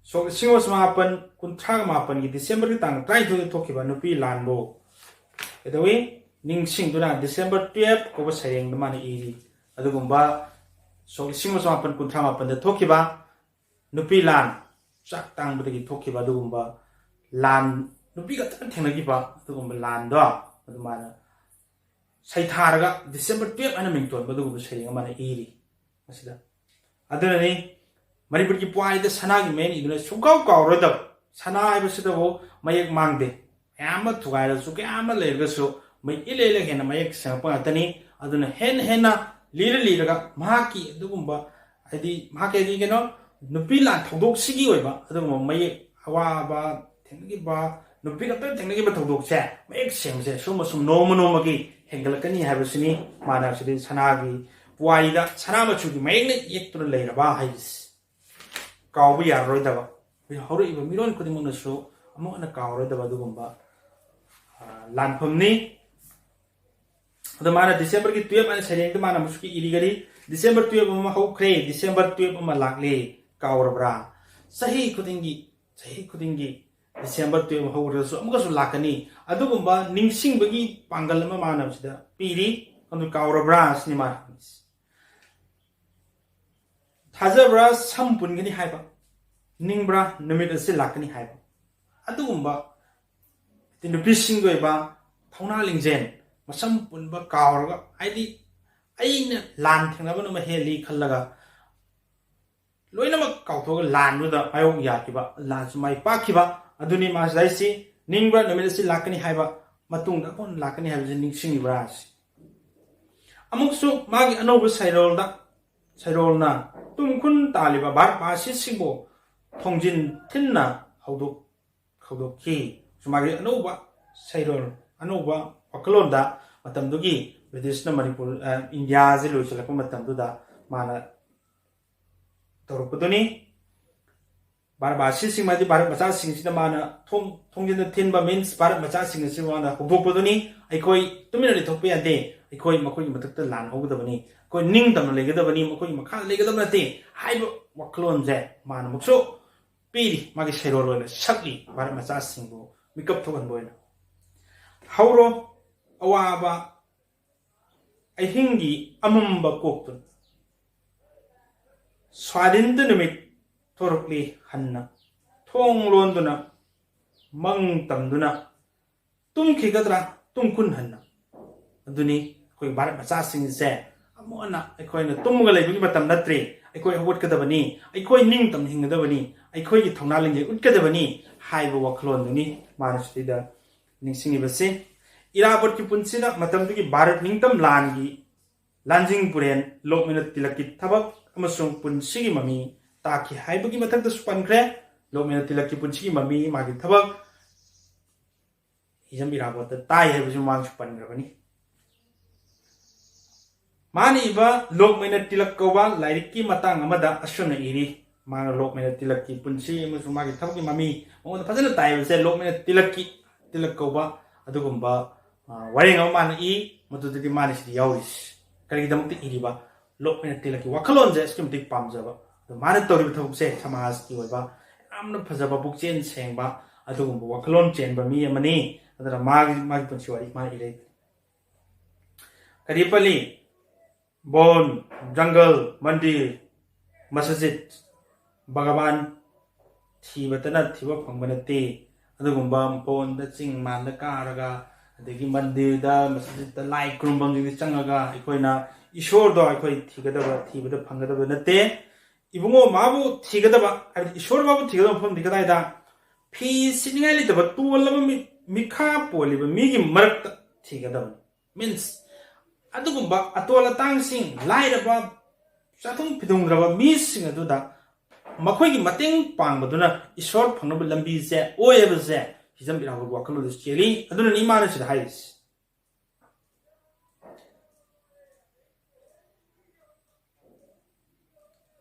ꯁꯣꯛ ꯂꯤꯁꯤꯡ ꯑꯃ ꯆꯃꯥꯄꯟ ꯀꯨꯟꯊ꯭ꯔꯥ ꯃꯥꯄꯟꯒꯤ ꯗꯤꯁꯦꯝꯕꯔꯒꯤ ꯇꯥꯡ ꯇꯔꯥꯅꯤꯊꯣꯏꯗ ꯊꯣꯛꯈꯤꯕ ꯅꯨꯄꯤ ꯂꯥꯟꯕꯨ ꯀꯩꯗꯧꯏ? ꯅꯤꯡꯁꯤꯡꯗꯨꯅ ꯗꯤꯁꯦꯝꯕꯔ ꯇꯨꯌꯦꯜꯐ ꯀꯧꯕ ꯁꯩꯔꯦꯡꯗ ꯃꯥꯅ ꯏꯔꯤ꯫ ꯑꯗꯨꯒꯨꯝꯕ ꯁꯣꯛ ꯂꯤꯁꯤꯡ ꯑꯃ ꯆꯃꯥꯄꯟ ꯀꯨꯟꯊ꯭ꯔꯥ ꯃꯥꯄꯟꯗ ꯊꯣꯛꯈꯤꯕ ꯅꯨꯄꯤ ꯂꯥꯟ, ꯆꯥꯛ ꯇꯥꯡꯕꯗꯒꯤ ꯊꯣꯛꯈꯤꯕ ꯑꯗꯨꯒꯨꯝꯕ ꯂꯥꯟ, ꯅꯨꯄꯤ ꯈꯛꯇꯅ ꯊꯦꯡꯅꯈꯤꯕ ꯑꯗꯨꯒꯨꯝꯕ ꯂꯥꯟꯗꯣ ꯑꯗꯨ ꯃꯥꯅ ꯁꯩꯊꯥꯔꯒ ꯗꯤꯁꯦꯝꯕꯔ ꯇꯨꯌꯦꯜꯐ ꯍꯥꯏꯅ ꯃꯤꯡꯊꯣꯟꯕ ꯑꯗꯨꯒꯨꯝꯕ ꯁꯩꯔꯦꯡ ꯑꯃꯅ ꯏꯔꯤ ꯃꯁꯤꯗ꯫ ꯑꯗꯨꯅꯅꯤ ꯃꯅꯤꯄꯨꯔꯒꯤ ꯄꯨꯋꯥꯔꯤꯗ ꯁꯅꯥꯒꯤ ꯃꯌꯦꯛ ꯏꯗꯨꯅ ꯁꯨꯡꯀꯥꯎ ꯀꯥꯎꯔꯣꯏꯗꯕ꯫ ꯁꯅꯥ ꯍꯥꯏꯕꯁꯤꯗꯕꯨ ꯃꯌꯦꯛ ꯃꯥꯡꯗꯦ꯫ ꯃꯌꯥꯝ ꯑꯃ ꯊꯨꯒꯥꯏꯔꯁꯨ, ꯀꯌꯥ ꯑꯃ ꯂꯩꯔꯒꯁꯨ, ꯃꯩ ꯏꯂꯩ ꯂꯩ ꯍꯦꯟꯅ ꯃꯌꯦꯛ ꯁꯦꯡꯉꯛꯄ ꯉꯥꯛꯇꯅꯤ꯫ ꯑꯗꯨꯅ ꯍꯦꯟꯅ ꯍꯦꯟꯅ ꯂꯤꯔ ꯂꯤꯔꯒ ꯃꯍꯥꯛꯀꯤ ꯑꯗꯨꯒꯨꯝꯕ, ꯍꯥꯏꯗꯤ ꯃꯍꯥꯛꯀꯤ ꯍꯥꯏꯗꯤ ꯀꯩꯅꯣ, ꯅꯨꯄꯤ ꯂꯥꯟ ꯊꯧꯗꯣꯛꯁꯤꯒꯤ ꯑꯣꯏꯕ ꯑꯗꯨꯒꯨꯝꯕ ꯃꯌꯦꯛ, ꯑꯋꯥꯕ ꯊꯦꯡꯅꯈꯤꯕ, ꯅꯨꯄꯤ ꯈꯛꯇ ꯊꯦꯡꯅꯈꯤꯕ ꯊꯧꯗꯣꯛꯁꯦ ꯃꯌꯦꯛ ꯁꯦꯡꯕꯁꯦ ꯁꯨꯝ ꯑꯁꯨꯝ ꯅꯣꯡꯃ ꯅꯣꯡꯃꯒꯤ ꯍꯦꯟꯒꯠꯂꯛꯀꯅꯤ ꯍꯥꯏꯕꯁꯤꯅꯤ꯫ ꯃꯥꯅ ꯁꯤꯗꯤ ꯁꯅꯥꯒꯤ ꯄꯨꯋꯥꯔꯤꯗ ꯁꯅꯥ ꯃꯆꯨꯒꯤ ꯃꯌꯦꯛꯅ ꯌꯦꯛꯇꯨꯅ ꯂꯩꯔꯕ ꯍꯥꯏꯕꯁꯤ ꯀꯥꯎꯕ ꯌꯥꯔꯔꯣꯏꯗꯕ, ꯑꯩꯈꯣꯏ ꯍꯧꯔꯛꯏꯕ ꯃꯤꯔꯣꯟ ꯈꯨꯗꯤꯡꯃꯛꯅꯁꯨ ꯑꯃꯨꯛ ꯍꯟꯅ ꯀꯥꯎꯔꯔꯣꯏꯗꯕ ꯑꯗꯨꯒꯨꯝꯕ, ꯑ, ꯂꯥꯟꯐꯝꯅꯤ꯫ ꯑꯗꯣ ꯃꯥꯅ ꯗꯤꯁꯦꯝꯕꯔꯒꯤ ꯇꯨꯌꯦꯜꯞ ꯍꯥꯏꯅ ꯁꯩꯔꯦꯡꯗ ꯃꯥꯅ ꯑꯃꯨꯛꯁꯨ ꯏꯔꯤꯒꯗꯤ, ꯗꯤꯁꯦꯝꯕꯔ ꯇꯨꯌꯦꯜꯞ ꯑꯃ ꯍꯧꯈ꯭ꯔꯦ, ꯗꯤꯁꯦꯝꯕꯔ ꯇꯨꯌꯦꯜꯞ ꯑꯃ ꯂꯥꯛꯂꯦ, ꯀꯥꯎꯔꯕ꯭ꯔꯥ? ꯆꯍꯤ ꯈꯨꯗꯤꯡꯒꯤ, ꯆꯍꯤ ꯈꯨꯗꯤꯡꯒꯤ ꯗꯤꯁꯦꯝꯕꯔ ꯇꯨꯌꯦꯜꯞ ꯍꯧꯈ꯭ꯔꯁꯨ ꯑꯃꯨꯛꯀꯁꯨ ꯂꯥꯛꯀꯅꯤ꯫ ꯑꯗꯨꯒꯨꯝꯕ ꯅꯤꯡꯁꯤꯡꯕꯒꯤ ꯄꯥꯡꯒꯜ ꯑꯃ ꯃꯥꯅ ꯁꯤꯗ ꯄꯤꯔꯤ꯫ ꯑꯗꯨ ꯀꯥꯎꯔꯕ꯭ꯔꯥ ꯁꯤꯅꯤ ꯃꯥꯅ ꯍꯪꯉꯤꯁꯤ꯫ ꯊꯥꯖꯕ꯭ꯔꯥ ꯁꯝ ꯄꯨꯟꯒꯅꯤ ꯍꯥꯏꯕ? ꯅꯤꯡꯕ꯭ꯔꯥ ꯅꯨꯃꯤꯠ ꯑꯁꯤ ꯂꯥꯛꯀꯅꯤ ꯍꯥꯏꯕ? ꯑꯗꯨꯒꯨꯝꯕ ꯅꯨꯄꯤꯁꯤꯡꯒꯤ ꯑꯣꯏꯕ ꯊꯧꯅꯥ ꯂꯤꯡꯖꯦꯜ, ꯃꯁꯝ ꯄꯨꯟꯕ ꯀꯥꯎꯔꯒ, ꯍꯥꯏꯗꯤ ꯑꯩꯅ ꯂꯥꯟ ꯊꯦꯡꯅꯕꯅ ꯑꯃ ꯍꯦꯜꯂꯤ ꯈꯜꯂꯒ ꯂꯣꯏꯅꯃꯛ ꯀꯥꯎꯊꯣꯛꯑꯒ ꯂꯥꯟꯗꯨꯗ ꯃꯥꯌꯣꯛ ꯌꯥꯈꯤꯕ, ꯂꯥꯟꯁꯨ ꯃꯥꯏ ꯄꯥꯛꯈꯤꯕ, ꯑꯗꯨꯅꯤ ꯃꯥꯁꯤꯗ ꯍꯥꯏꯁꯤ꯫ ꯅꯤꯡꯕ꯭ꯔꯥ ꯅꯨꯃꯤꯠ ꯑꯁꯤ ꯂꯥꯛꯀꯅꯤ ꯍꯥꯏꯕ, ꯃꯇꯨꯡꯗ ꯑꯃꯨꯛ ꯂꯥꯛꯀꯅꯤ ꯍꯥꯏꯕꯁꯤ ꯅꯤꯡꯁꯤꯡꯉꯤꯕ꯭ꯔꯥ ꯁꯤ꯫ ꯑꯃꯨꯛꯁꯨ ꯃꯥꯒꯤ ꯑꯅꯧꯕ ꯁꯩꯔꯣꯜꯗ, ꯁꯩꯔꯣꯜꯅ ꯇꯨꯝꯈꯨꯟ ꯇꯥꯜꯂꯤꯕ ꯚꯥꯔꯠ ꯃꯥꯁꯤꯁꯤꯡꯕꯨ ꯊꯣꯡꯖꯤꯟ ꯊꯤꯟꯅ ꯍꯧꯗꯣꯛ ꯍꯧꯗꯣꯛꯈꯤ꯫ ꯃꯥꯒꯤ ꯑꯅꯧꯕ ꯁꯩꯔꯣꯜ, ꯑꯅꯧꯕ ꯋꯥꯈꯜꯂꯣꯟꯗ ꯃꯇꯝꯗꯨꯒꯤ ꯕ꯭ꯔꯤꯇꯤꯁꯅ ꯃꯅꯤꯄꯨꯔ, ꯑ, ꯏꯟꯗꯤꯌꯥꯁꯦ ꯂꯣꯏꯁꯤꯜꯂꯛꯄ ꯃꯇꯝꯗꯨꯗ ꯃꯥꯅ ꯇꯧꯔꯛꯄꯗꯨꯅꯤ꯫ ꯚꯥꯔꯠ ꯃꯥꯁꯤꯁꯤꯡ ꯍꯥꯏꯗꯤ ꯚꯥꯔꯠ ꯃꯆꯥꯁꯤꯡꯁꯤꯗ ꯃꯥꯅ ꯊꯣꯡ, ꯊꯣꯡꯖꯤꯟꯗ ꯊꯤꯟꯕ means ꯚꯥꯔꯠ ꯃꯆꯥꯁꯤꯡ ꯑꯁꯤ ꯃꯥꯅ ꯍꯧꯗꯣꯛꯄꯗꯨꯅꯤ꯫ ꯑꯩꯈꯣꯏ ꯇꯨꯃꯤꯟꯅ ꯂꯩꯊꯣꯛꯄ ꯌꯥꯗꯦ, ꯑꯩꯈꯣꯏ ꯃꯈꯣꯏꯒꯤ ꯃꯊꯛꯇ ꯂꯥꯟ ꯍꯧꯒꯗꯕꯅꯤ, ꯑꯩꯈꯣꯏ ꯅꯤꯡꯇꯝꯅ ꯂꯩꯒꯗꯕꯅꯤ, ꯃꯈꯣꯏꯒꯤ ꯃꯈꯥꯗ ꯂꯩꯒꯗꯕ ꯅꯠꯇꯦ ꯍꯥꯏꯕ ꯋꯥꯈꯜꯂꯣꯟꯁꯦ ꯃꯥꯅ ꯑꯃꯨꯛꯁꯨ ꯄꯤꯔꯤ, ꯃꯥꯒꯤ ꯁꯩꯔꯣꯜ ꯑꯣꯏꯅ ꯁꯛꯂꯤ ꯚꯥꯔꯠ ꯃꯆꯥꯁꯤꯡꯕꯨ ꯃꯤꯀꯞ ꯊꯣꯛꯍꯟꯕ ꯑꯣꯏꯅ꯫ ꯍꯧꯔꯣ ꯑꯋꯥꯕ ꯑꯍꯤꯡꯒꯤ ꯑꯃꯝꯕ ꯀꯣꯛꯇꯨꯅ, ꯁ꯭ꯋꯥꯙꯤꯟꯗ ꯅꯨꯃꯤꯠ ꯊꯣꯔꯛꯂꯤ ꯍꯟꯅ, ꯊꯣꯡ ꯂꯣꯟꯗꯨꯅ ꯃꯪ ꯇꯝꯗꯨꯅ ꯇꯨꯝꯈꯤꯒꯗ꯭ꯔꯥ ꯇꯨꯝꯈꯨꯟ ꯍꯟꯅ? ꯑꯗꯨꯅꯤ ꯑꯩꯈꯣꯏ ꯚꯥꯔꯠ ꯃꯆꯥꯁꯤꯡꯁꯦ ꯑꯃꯨꯛ ꯍꯟꯅ ꯑꯩꯈꯣꯏꯅ ꯇꯨꯝꯃꯒ ꯂꯩꯕꯒꯤ ꯃꯇꯝ ꯅꯠꯇ꯭ꯔꯦ, ꯑꯩꯈꯣꯏ ꯍꯧꯒꯠꯀꯗꯕꯅꯤ, ꯑꯩꯈꯣꯏ ꯅꯤꯡꯇꯝꯅ ꯍꯤꯡꯒꯗꯕꯅꯤ, ꯑꯩꯈꯣꯏꯒꯤ ꯊꯧꯅꯥ ꯂꯤꯡꯖꯦꯜ ꯎꯠꯀꯗꯕꯅꯤ ꯍꯥꯏꯕ ꯋꯥꯈꯜꯂꯣꯟꯗꯨꯅꯤ ꯃꯥꯅ ꯁꯤꯗꯩꯗ ꯅꯤꯡꯁꯤꯡꯉꯤꯕꯁꯤ꯫ ꯏꯔꯥꯕꯣꯠꯀꯤ ꯄꯨꯟꯁꯤꯗ ꯃꯇꯝꯗꯨꯒꯤ ꯚꯥꯔꯠ ꯅꯤꯡꯇꯝ ꯂꯥꯟꯒꯤ ꯂꯥꯟꯖꯤꯡ ꯄꯨꯔꯦꯟ, ꯂꯣꯛꯃꯦꯅ ꯇꯤꯂꯛꯀꯤ ꯊꯕꯛ ꯑꯃꯁꯨꯡ ꯄꯨꯟꯁꯤꯒꯤ ꯃꯃꯤ ꯇꯥꯈꯤ ꯍꯥꯏꯕꯒꯤ ꯃꯊꯛꯇꯁꯨ ꯄꯟꯈ꯭ꯔꯦ꯫ ꯂꯣꯛꯃꯦꯅ ꯇꯤꯂꯛꯀꯤ ꯄꯨꯟꯁꯤꯒꯤ ꯃꯃꯤ, ꯃꯥꯒꯤ ꯊꯕꯛ, ꯍꯤꯖꯝ ꯏꯔꯥꯕꯣꯠꯇ ꯇꯥꯏ ꯍꯥꯏꯕꯁꯤ ꯃꯃꯥꯡꯁꯨ ꯄꯟꯈ꯭ꯔꯕꯅꯤ꯫ ꯃꯥꯅ ꯏꯕ ꯂꯣꯛꯃꯩꯅ ꯇꯤꯂꯛ ꯀꯧꯕ ꯂꯥꯏꯔꯤꯛꯀꯤ ꯃꯇꯥꯡ ꯑꯃꯗ ꯑꯁꯨꯝꯅ ꯏꯔꯤ꯫ ꯃꯥꯅ ꯂꯣꯛꯃꯩꯅ ꯇꯤꯂꯛꯀꯤ ꯄꯨꯟꯁꯤ ꯑꯃꯁꯨꯡ ꯃꯥꯒꯤ ꯊꯕꯛꯀꯤ ꯃꯃꯤ ꯃꯉꯣꯟꯗ ꯐꯖꯅ ꯇꯥꯏꯕꯁꯦ ꯂꯣꯛꯃꯩꯅ ꯇꯤꯂꯛꯀꯤ, ꯇꯤꯂꯛ ꯀꯧꯕ ꯑꯗꯨꯒꯨꯝꯕ, ꯑ, ꯋꯥꯔꯦꯡ ꯑꯃ ꯃꯥꯅ ꯏ꯫ ꯃꯗꯨꯗꯗꯤ ꯃꯥꯅ ꯁꯤꯗ ꯌꯥꯎꯔꯤꯁꯤ꯫ ꯀꯔꯤꯒꯤꯗꯃꯛꯇ ꯏꯔꯤꯕ? ꯂꯣꯛꯃꯩꯅ ꯇꯤꯂꯛꯀꯤ ꯋꯥꯈꯜꯂꯣꯟꯁꯦ ꯑꯁꯨꯛꯀꯤ ꯃꯇꯤꯛ ꯄꯥꯝꯖꯕ꯫ ꯑꯗꯣ ꯃꯥꯅ ꯇꯧꯔꯤꯕ ꯊꯕꯛꯁꯦ ꯁꯃꯥꯖꯀꯤ ꯑꯣꯏꯕ ꯌꯥꯝꯅ ꯐꯖꯕ, ꯄꯨꯛꯆꯦꯜ ꯁꯦꯡꯕ ꯑꯗꯨꯒꯨꯝꯕ ꯋꯥꯈꯜꯂꯣꯟ ꯆꯦꯟꯕ ꯃꯤ ꯑꯃꯅꯤ꯫ ꯑꯗꯨꯅ ꯃꯥꯒꯤ, ꯃꯥꯒꯤ ꯄꯨꯟꯁꯤ ꯋꯥꯔꯤ ꯃꯥꯅ ꯏꯔꯛꯏ꯫ ꯀꯔꯤ ꯄꯜꯂꯤ? ꯕꯣꯟ, ꯖꯪꯒꯜ, ꯃꯟꯗꯤꯔ, ꯃꯁꯖꯤꯗ, ꯚꯒꯕꯥꯟ ꯊꯤꯕꯇꯅ ꯊꯤꯕ ꯐꯪꯕ ꯅꯠꯇꯦ꯫ ꯑꯗꯨꯒꯨꯝꯕ ꯕꯣꯟꯗ ꯆꯤꯡ ꯃꯥꯟꯗ ꯀꯥꯔꯒ, ꯑꯗꯒꯤ ꯃꯟꯗꯤꯔꯗ, ꯃꯁꯖꯤꯗꯇ ꯂꯥꯏ ꯈꯨꯔꯨꯝꯐꯝꯁꯤꯡꯗ ꯆꯪꯉꯒ ꯑꯩꯈꯣꯏꯅ ꯏꯁꯣꯔꯗꯣ ꯑꯩꯈꯣꯏ ꯊꯤꯒꯗꯕ, ꯊꯤꯕꯗ ꯐꯪꯒꯗꯕ ꯅꯠꯇꯦ꯫ ꯏꯕꯨꯡꯉꯣ, ꯃꯥꯕꯨ ꯊꯤꯒꯗꯕ, ꯍꯥꯏꯕꯗꯤ ꯏꯁꯣꯔ ꯃꯥꯕꯨ ꯊꯤꯒꯗꯕ ꯃꯐꯝꯗꯤ ꯀꯗꯥꯏꯗ? ꯐꯤ ꯁꯤꯠꯅꯤꯡꯉꯥꯏ ꯂꯩꯇꯕ, ꯇꯣꯜꯂꯕ ꯃꯤ-, ꯃꯤꯈꯥ ꯄꯣꯜꯂꯤꯕ ꯃꯤꯒꯤ ꯃꯔꯛꯇ ꯊꯤꯒꯗꯕꯅꯤ꯫ Means, ꯑꯗꯨꯒꯨꯝꯕ ꯑꯇꯣꯜ ꯑꯇꯥꯡꯁꯤꯡ, ꯂꯥꯏꯔꯕ, ꯆꯥꯊꯨꯡ ꯐꯤꯗꯨꯡꯗ꯭ꯔꯕ ꯃꯤꯁꯤꯡ ꯑꯗꯨꯗ ꯃꯈꯣꯏꯒꯤ ꯃꯇꯦꯡ ꯄꯥꯡꯕꯗꯨꯅ ꯏꯁꯣꯔ ꯐꯪꯅꯕ ꯂꯝꯕꯤꯁꯦ ꯑꯣꯏ ꯍꯥꯏꯕꯁꯦ ꯍꯤꯖꯝ ꯏꯔꯥꯕꯣꯠꯀꯤ ꯋꯥꯈꯜꯂꯣꯟꯗ ꯆꯦꯜꯂꯤ꯫ ꯑꯗꯨꯅꯅꯤ ꯃꯥꯅ ꯁꯤꯗ ꯍꯥꯏꯔꯤꯁꯤ꯫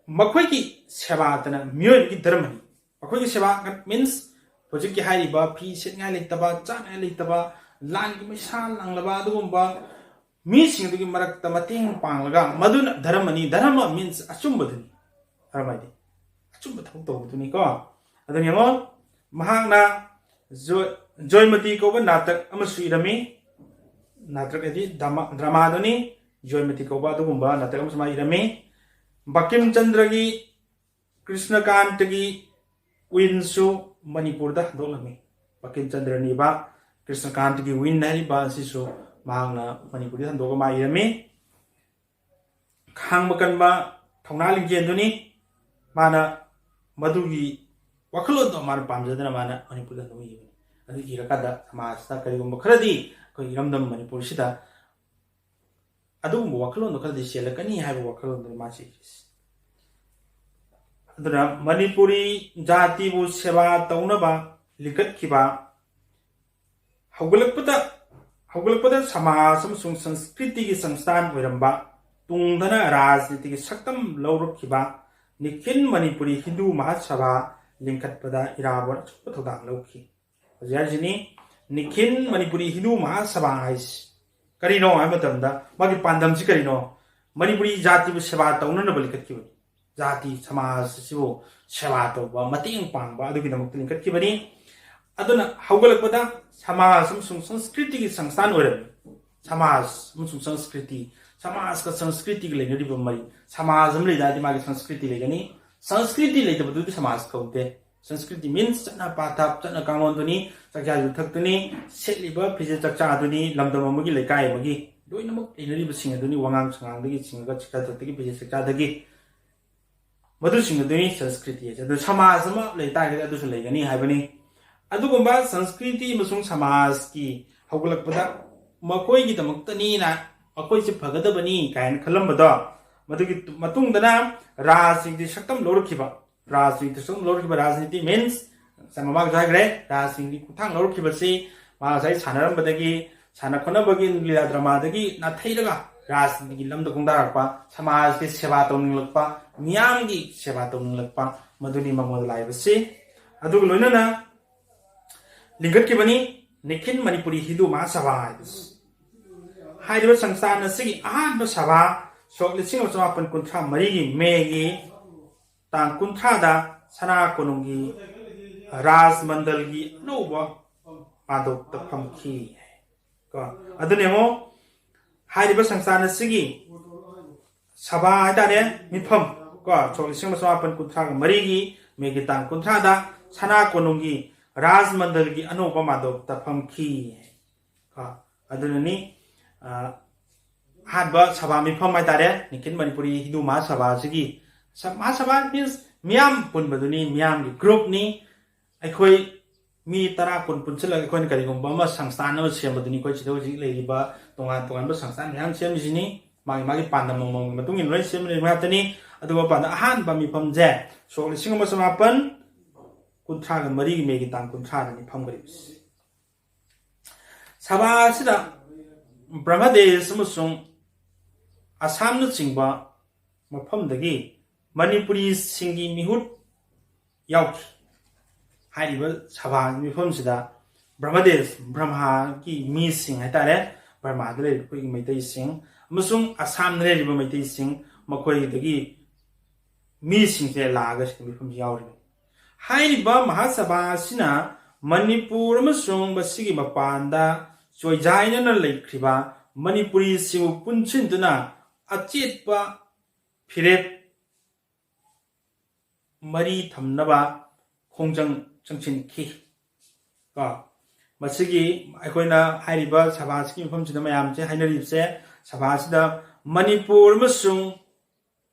ꯃꯈꯣꯏꯒꯤ ꯁꯦꯕꯥꯗꯅ ꯃꯤꯑꯣꯏꯕꯒꯤ ꯙꯔꯃꯅꯤ꯫ ꯃꯈꯣꯏꯒꯤ ꯁꯦꯕꯥ means ꯍꯧꯖꯤꯛꯀꯤ ꯍꯥꯏꯔꯤꯕ ꯐꯤ ꯁꯦꯠꯅꯤꯡꯉꯥꯏ ꯂꯩꯇꯕ, ꯆꯥꯅꯤꯡꯉꯥꯏ ꯂꯩꯇꯕ, ꯂꯥꯟꯒꯤ ꯃꯩꯁꯥ ꯂꯥꯡꯂꯕ ꯑꯗꯨꯒꯨꯝꯕ ꯃꯤꯁꯤꯡ ꯑꯗꯨꯒꯤ ꯃꯔꯛꯇ ꯃꯇꯦꯡ ꯄꯥꯡꯂꯒ ꯃꯗꯨꯅ ꯙꯔꯃꯅꯤ꯫ ꯙꯔꯃ means ꯑꯆꯨꯝꯕꯗꯨꯅꯤ꯫ ꯙꯔꯃ ꯍꯥꯏꯗꯤ ꯑꯆꯨꯝꯕ ꯊꯕꯛ ꯇꯧꯕꯗꯨꯅꯤꯀꯣ꯫ ꯑꯗꯨꯅ ꯌꯦꯡꯉꯣ, ꯃꯍꯥꯛꯅ ꯖꯣ-, ꯖꯣꯏꯃꯇꯤ ꯀꯧꯕ ꯅꯥꯇꯛ ꯑꯃꯁꯨ ꯏꯔꯝꯃꯤ꯫ ꯅꯥꯇꯛ ꯍꯥꯏꯗꯤ ꯗ꯭ꯔꯃꯥ-, ꯗ꯭ꯔꯃꯥꯗꯨꯅꯤ꯫ ꯖꯣꯏꯃꯇꯤ ꯀꯧꯕ ꯑꯗꯨꯒꯨꯝꯕ ꯅꯥꯇꯛ ꯑꯃꯁꯨ ꯃꯥ ꯏꯔꯝꯃꯤ꯫ ꯕꯀꯤꯝ ꯆꯟꯗ꯭ꯔꯒꯤ ꯀ꯭ꯔꯤꯁꯅꯀꯥꯟꯇꯒꯤ ꯋꯤꯟꯁꯨ ꯃꯅꯤꯄꯨꯔꯗ ꯍꯟꯗꯣꯛꯂꯝꯃꯤ꯫ ꯕꯀꯤꯝ ꯆꯟꯗ꯭ꯔꯅ ꯏꯕ ꯀ꯭ꯔꯤꯁꯅꯀꯥꯟꯇꯒꯤ ꯋꯤꯟ ꯍꯥꯏꯔꯤꯕ ꯑꯁꯤꯁꯨ ꯃꯍꯥꯛꯅ ꯃꯅꯤꯄꯨꯔꯗ ꯍꯟꯗꯣꯛꯑꯒ ꯃꯥ ꯏꯔꯝꯃꯤ꯫ ꯈꯥꯡꯕ ꯀꯟꯕ ꯊꯧꯅꯥ ꯂꯤꯡꯖꯦꯜꯗꯨꯅꯤ꯫ ꯃꯥꯅ ꯃꯗꯨꯒꯤ ꯋꯥꯈꯜꯂꯣꯟꯗꯣ ꯃꯥꯅ ꯄꯥꯝꯖꯗꯅ ꯃꯥꯅ ꯃꯅꯤꯄꯨꯔꯗ ꯍꯟꯗꯣꯛꯏꯕꯅꯤ꯫ ꯑꯗꯨ ꯏꯔꯀꯥꯟꯗ ꯁꯃꯥꯖꯇ ꯀꯔꯤꯒꯨꯝꯕ ꯈꯔꯗꯤ ꯑꯩꯈꯣꯏ ꯏꯔꯝꯗꯝ ꯃꯅꯤꯄꯨꯔꯁꯤꯗ ꯑꯗꯨꯒꯨꯝꯕ ꯋꯥꯈꯜꯂꯣꯟꯗꯣ ꯈꯔꯗꯤ ꯆꯦꯜꯂꯛꯀꯅꯤ ꯍꯥꯏꯕ ꯋꯥꯈꯜꯂꯣꯟꯗꯨꯅꯤ ꯃꯥ ꯆꯦꯜꯂꯤꯁꯤ꯫ ꯑꯗꯨꯅ ꯃꯅꯤꯄꯨꯔꯤ ꯖꯥꯇꯤꯕꯨ ꯁꯦꯕꯥ ꯇꯧꯅꯕ ꯂꯤꯡꯈꯠꯈꯤꯕ, ꯍꯧꯒꯠꯂꯛꯄꯗ, ꯍꯧꯒꯠꯂꯛꯄꯗ ꯁꯃꯥꯖ ꯑꯃꯁꯨꯡ ꯁꯪꯁꯀ꯭ꯔꯤꯇꯤꯒꯤ ꯁꯪꯁꯊꯥꯟ ꯑꯣꯏꯔꯝꯕ ꯇꯨꯡꯗꯅ ꯔꯥꯖꯅꯤꯇꯤꯒꯤ ꯁꯛꯇꯝ ꯂꯧꯔꯛꯈꯤꯕ ꯅꯤꯈꯤꯜ ꯃꯅꯤꯄꯨꯔꯤ ꯍꯤꯟꯗꯨ ꯃꯍꯥꯁꯚꯥ ꯂꯤꯡꯈꯠꯄꯗ ꯏꯔꯥꯕꯣꯠ ꯑꯆꯧꯕ ꯊꯧꯗꯥꯡ ꯂꯧꯈꯤ꯫ ꯍꯧꯖꯤꯛ ꯍꯥꯏꯔꯤꯁꯤꯅꯤ, ꯅꯤꯈꯤꯜ ꯃꯅꯤꯄꯨꯔꯤ ꯍꯤꯟꯗꯨ ꯃꯍꯥꯁꯚꯥ ꯍꯥꯏꯁꯤ ꯀꯔꯤꯅꯣ ꯍꯥꯏꯕ ꯃꯇꯝꯗ, ꯃꯥꯒꯤ ꯄꯥꯟꯗꯝꯁꯤ ꯀꯔꯤꯅꯣ? ꯃꯅꯤꯄꯨꯔꯤ ꯖꯥꯇꯤꯕꯨ ꯁꯦꯕꯥ ꯇꯧꯅꯅꯕ ꯂꯤꯡꯈꯠꯈꯤꯕꯅꯤ꯫ ꯖꯥꯇꯤ ꯁꯃꯥꯖ ꯑꯁꯤꯕꯨ ꯁꯦꯕꯥ ꯇꯧꯕ, ꯃꯇꯦꯡ ꯄꯥꯡꯕ ꯑꯗꯨꯒꯤꯗꯃꯛꯇ ꯂꯤꯡꯈꯠꯈꯤꯕꯅꯤ꯫ ꯑꯗꯨꯅ ꯍꯧꯒꯠꯂꯛꯄꯗ ꯁꯃꯥꯖ ꯑꯃꯁꯨꯡ ꯁꯪꯁꯀ꯭ꯔꯤꯇꯤꯒꯤ ꯁꯪꯁꯊꯥꯟ ꯑꯣꯏꯔꯝꯃꯤ꯫ ꯁꯃꯥꯖ ꯑꯃꯁꯨꯡ ꯁꯪꯁꯀ꯭ꯔꯤꯇꯤ, ꯁꯃꯥꯖꯀ ꯁꯪꯁꯀ꯭ꯔꯤꯇꯤꯒ ꯂꯩꯅꯔꯤꯕ ꯃꯔꯤ꯫ ꯁꯃꯥꯖ ꯑꯃ ꯂꯩ ꯇꯥꯔꯗꯤ ꯃꯥꯒꯤ ꯁꯪꯁꯀ꯭ꯔꯤꯇꯤ ꯂꯩꯒꯅꯤ꯫ ꯁꯪꯁꯀ꯭ꯔꯤꯇꯤ ꯂꯩꯇꯕꯗꯨꯗꯤ ꯁꯃꯥꯖ ꯀꯧꯗꯦ꯫ ꯁꯪꯁꯀ꯭ꯔꯤꯇꯤ means ꯆꯠꯅ ꯄꯊꯥꯞ, ꯆꯠꯅ ꯀꯥꯡꯂꯣꯟꯗꯨꯅꯤ, ꯆꯥꯛꯆꯥ ꯌꯨꯊꯛꯇꯨꯅꯤ, ꯁꯦꯠꯂꯤꯕ ꯐꯤꯖꯦꯠ ꯆꯥꯛꯆꯥꯗꯨꯅꯤ, ꯂꯝꯗꯝ ꯑꯃꯒꯤ, ꯂꯩꯀꯥꯏ ꯑꯃꯒꯤ ꯂꯣꯏꯅꯃꯛ ꯂꯩꯅꯔꯤꯕꯁꯤꯡ ꯑꯗꯨꯅꯤ, ꯋꯥꯉꯥꯡ ꯁꯉꯥꯡꯗꯒꯤ ꯆꯤꯡꯉꯒ ꯆꯤꯈꯥ ꯊꯛꯇꯒꯤ ꯐꯤꯖꯦꯠ ꯆꯥꯛꯆꯥꯗꯒꯤ ꯃꯗꯨꯁꯤꯡ ꯑꯗꯨꯅꯤ ꯁꯪꯁꯀ꯭ꯔꯤꯇꯤ ꯍꯥꯏꯁꯦ꯫ ꯑꯗꯨ ꯁꯃꯥꯖ ꯑꯃ ꯂꯩ ꯇꯥꯔꯒꯗꯤ ꯑꯗꯨꯁꯨ ꯂꯩꯒꯅꯤ ꯍꯥꯏꯕꯅꯤ꯫ ꯑꯗꯨꯒꯨꯝꯕ ꯁꯪꯁꯀ꯭ꯔꯤꯇꯤ ꯑꯃꯁꯨꯡ ꯁꯃꯥꯖꯀꯤ ꯍꯧꯒꯠꯂꯛꯄꯗ ꯃꯈꯣꯏꯒꯤꯗꯃꯛꯇꯅꯤꯅ, ꯃꯈꯣꯏꯁꯦ ꯐꯒꯗꯕꯅꯤ ꯀꯥꯏꯅ ꯈꯜꯂꯝꯕꯗꯣ, ꯃꯗꯨꯒꯤ ꯃꯇꯨꯡꯗꯅ ꯔꯥꯖꯅꯤꯇꯤ ꯁꯛꯇꯝ ꯂꯧꯔꯛꯈꯤꯕ꯫ ꯔꯥꯖꯅꯤꯇꯤ ꯁꯛꯇꯝ ꯂꯧꯔꯛꯈꯤꯕ, ꯔꯥꯖꯅꯤꯇꯤ means ꯉꯁꯥꯏ ꯃꯃꯥꯡꯗ ꯍꯥꯏꯈ꯭ꯔꯦ, ꯔꯥꯖꯅꯤꯇꯤ ꯈꯣꯡꯊꯥꯡ ꯂꯧꯔꯛꯈꯤꯕꯁꯤ ꯃꯥ ꯉꯁꯥꯏ ꯁꯥꯟꯅꯔꯝꯕꯗꯒꯤ, ꯁꯥꯟꯅ ꯈꯣꯠꯅꯕꯒꯤ ꯂꯤꯂꯥ ꯗ꯭ꯔꯃꯥꯗꯒꯤ ꯅꯥꯊꯩꯔꯒ ꯔꯥꯖꯅꯤꯇꯤꯒꯤ ꯂꯝꯗ ꯈꯣꯡꯗꯥꯔꯛꯄ, ꯁꯃꯥꯖꯀꯤ ꯁꯦꯕꯥ ꯇꯧꯅꯤꯡꯂꯛꯄ, ꯃꯤꯌꯥꯝꯒꯤ ꯁꯦꯕꯥ ꯇꯧꯅꯤꯡꯂꯛꯄ, ꯃꯗꯨꯅꯤ ꯃꯉꯣꯟꯗ ꯂꯥꯛꯏꯕꯁꯤ꯫ ꯑꯗꯨꯒ ꯂꯣꯏꯅꯅ ꯂꯤꯡꯈꯠꯈꯤꯕꯅꯤ ꯅꯤꯈꯤꯜ ꯃꯅꯤꯄꯨꯔꯤ ꯍꯤꯟꯗꯨ ꯃꯍꯥꯁꯚꯥ ꯍꯥꯏꯕꯁꯤ꯫ ꯍꯥꯏꯔꯤꯕ ꯁꯪꯁꯊꯥꯟ ꯑꯁꯤꯒꯤ ꯑꯍꯥꯟꯕ ꯁꯚꯥ ꯁꯣꯛ ꯂꯤꯁꯤꯡ ꯑꯃ ꯆꯃꯥꯄꯟ ꯀꯨꯟꯊ꯭ꯔꯥ ꯃꯔꯤꯒꯤ ꯃꯦꯒꯤ ꯇꯥꯡ ꯀꯨꯟꯊ꯭ꯔꯥꯗ ꯁꯅꯥ ꯀꯣꯅꯨꯡꯒꯤ ꯔꯥꯖ ꯃꯟꯗꯜꯒꯤ ꯑꯅꯧꯕ ꯃꯥꯗꯣꯞꯇ ꯐꯝꯈꯤ꯫ ꯀꯣ, ꯑꯗꯨꯅ ꯌꯦꯡꯉꯣ, ꯍꯥꯏꯔꯤꯕ ꯁꯪꯁꯊꯥꯟ ꯑꯁꯤꯒꯤ ꯁꯚꯥ ꯍꯥꯏꯇꯥꯔꯦ, ꯃꯤꯐꯝ, ꯀꯣ, ꯁꯣꯛ ꯂꯤꯁꯤꯡ ꯑꯃ ꯆꯃꯥꯄꯟ ꯀꯨꯟꯊ꯭ꯔꯥꯒ ꯃꯔꯤꯒꯤ ꯃꯦꯒꯤ ꯇꯥꯡ ꯀꯨꯟꯊ꯭ꯔꯥꯗ ꯁꯅꯥ ꯀꯣꯅꯨꯡꯒꯤ ꯔꯥꯖ ꯃꯟꯗꯜꯒꯤ ꯑꯅꯧꯕ ꯃꯥꯗꯣꯞꯇ ꯐꯝꯈꯤ꯫ ꯀꯣ, ꯑꯗꯨꯅꯅꯤ, ꯑ, ꯑꯍꯥꯟꯕ ꯁꯚꯥ ꯃꯤꯐꯝ ꯍꯥꯏꯇꯥꯔꯦ, ꯅꯤꯈꯤꯜ ꯃꯅꯤꯄꯨꯔꯤ ꯍꯤꯟꯗꯨ ꯃꯍꯥꯁꯚꯥ ꯑꯁꯤꯒꯤ ꯁ-, ꯃꯍꯥꯁꯚꯥ means ꯃꯤꯌꯥꯝ ꯄꯨꯟꯕꯗꯨꯅꯤ, ꯃꯤꯌꯥꯝꯒꯤ groupꯅꯤ꯫ ꯑꯩꯈꯣꯏ ꯃꯤ ꯇꯔꯥ ꯀꯨꯟ ꯄꯨꯟꯁꯤꯜꯂꯒ ꯑꯩꯈꯣꯏꯅ ꯀꯔꯤꯒꯨꯝꯕ ꯑꯃ ꯁꯪꯁꯊꯥꯟ ꯑꯃ ꯁꯦꯝꯕꯗꯨꯅꯤ꯫ ꯑꯩꯈꯣꯏ ꯁꯤꯗ ꯍꯧꯖꯤꯛ ꯂꯩꯔꯤꯕ ꯇꯣꯉꯥꯟ ꯇꯣꯉꯥꯟꯕ ꯁꯪꯁꯊꯥꯟ ꯃꯌꯥꯝ ꯁꯦꯝꯃꯤꯁꯤꯅꯤ, ꯃꯥꯒꯤ ꯃꯥꯒꯤ ꯄꯥꯟꯗꯝ ꯑꯃꯃꯝꯒꯤ ꯃꯇꯨꯡ ꯏꯟꯅ ꯂꯣꯏ ꯁꯦꯝꯕ ꯉꯥꯛꯇꯅꯤ꯫ ꯑꯗꯨꯒ ꯄꯥꯟꯗꯝ, ꯑꯍꯥꯟꯕ ꯃꯤꯐꯝꯁꯦ ꯁꯣꯛ ꯂꯤꯁꯤꯡ ꯑꯃ ꯆꯃꯥꯄꯟ ꯀꯨꯟꯊ꯭ꯔꯥꯒ ꯃꯔꯤꯒꯤ ꯃꯦꯒꯤ ꯇꯥꯡ ꯀꯨꯟꯊ꯭ꯔꯥꯗꯅꯤ ꯐꯝꯒꯗꯧꯔꯤꯕꯁꯤ꯫ ꯁꯚꯥ ꯑꯁꯤꯗ ꯕ꯭ꯔꯍꯃꯗꯦꯁ ꯑꯃꯁꯨꯡ ꯑꯁꯥꯝꯅꯆꯤꯡꯕ ꯃꯐꯝꯗꯒꯤ ꯃꯅꯤꯄꯨꯔꯤꯁꯤꯡꯒꯤ ꯃꯤꯍꯨꯠ ꯌꯥꯎꯈꯤ꯫ ꯍꯥꯏꯔꯤꯕ ꯁꯚꯥꯒꯤ ꯃꯤꯐꯝꯁꯤꯗ ꯕ꯭ꯔꯍꯃꯗꯦꯁ ꯕ꯭ꯔꯍꯃꯒꯤ ꯃꯤꯁꯤꯡ ꯍꯥꯏꯇꯥꯔꯦ, ꯕꯔꯃꯥꯗ ꯂꯩꯔꯤꯕ ꯑꯩꯈꯣꯏꯒꯤ ꯃꯩꯇꯩꯁꯤꯡ ꯑꯃꯁꯨꯡ ꯑꯁꯥꯝꯗ ꯂꯩꯔꯤꯕ ꯃꯩꯇꯩꯁꯤꯡ, ꯃꯈꯣꯏꯗꯒꯤ ꯃꯤꯁꯤꯡꯁꯦ ꯂꯥꯛꯑꯒ ꯁꯤꯗ ꯃꯤꯐꯝꯁꯤ ꯌꯥꯎꯔꯤꯕꯅꯤ꯫ ꯍꯥꯏꯔꯤꯕ ꯃꯍꯥꯁꯚꯥ ꯑꯁꯤꯅ ꯃꯅꯤꯄꯨꯔ ꯑꯃꯁꯨꯡ ꯃꯁꯤꯒꯤ ꯃꯄꯥꯟꯗ ꯆꯣꯏꯖꯥꯏꯅꯅ ꯂꯩꯈ꯭ꯔꯤꯕ ꯃꯅꯤꯄꯨꯔꯤꯁꯤꯡꯕꯨ ꯄꯨꯟꯁꯤꯟꯗꯨꯅ ꯑꯆꯦꯠꯄ ꯐꯤꯔꯦꯞ ꯃꯔꯤ ꯊꯝꯅꯕ ꯈꯣꯡꯖꯪ ꯆꯪꯁꯤꯟꯈꯤ꯫ ꯀꯣ, ꯃꯁꯤꯒꯤ ꯑꯩꯈꯣꯏꯅ ꯍꯥꯏꯔꯤꯕ ꯁꯚꯥꯁꯤꯒꯤ ꯃꯐꯝꯁꯤꯗ ꯃꯌꯥꯝꯁꯦ ꯍꯥꯏꯅꯔꯤꯕꯁꯦ, ꯁꯚꯥꯁꯤꯗ ꯃꯅꯤꯄꯨꯔ ꯑꯃꯁꯨꯡ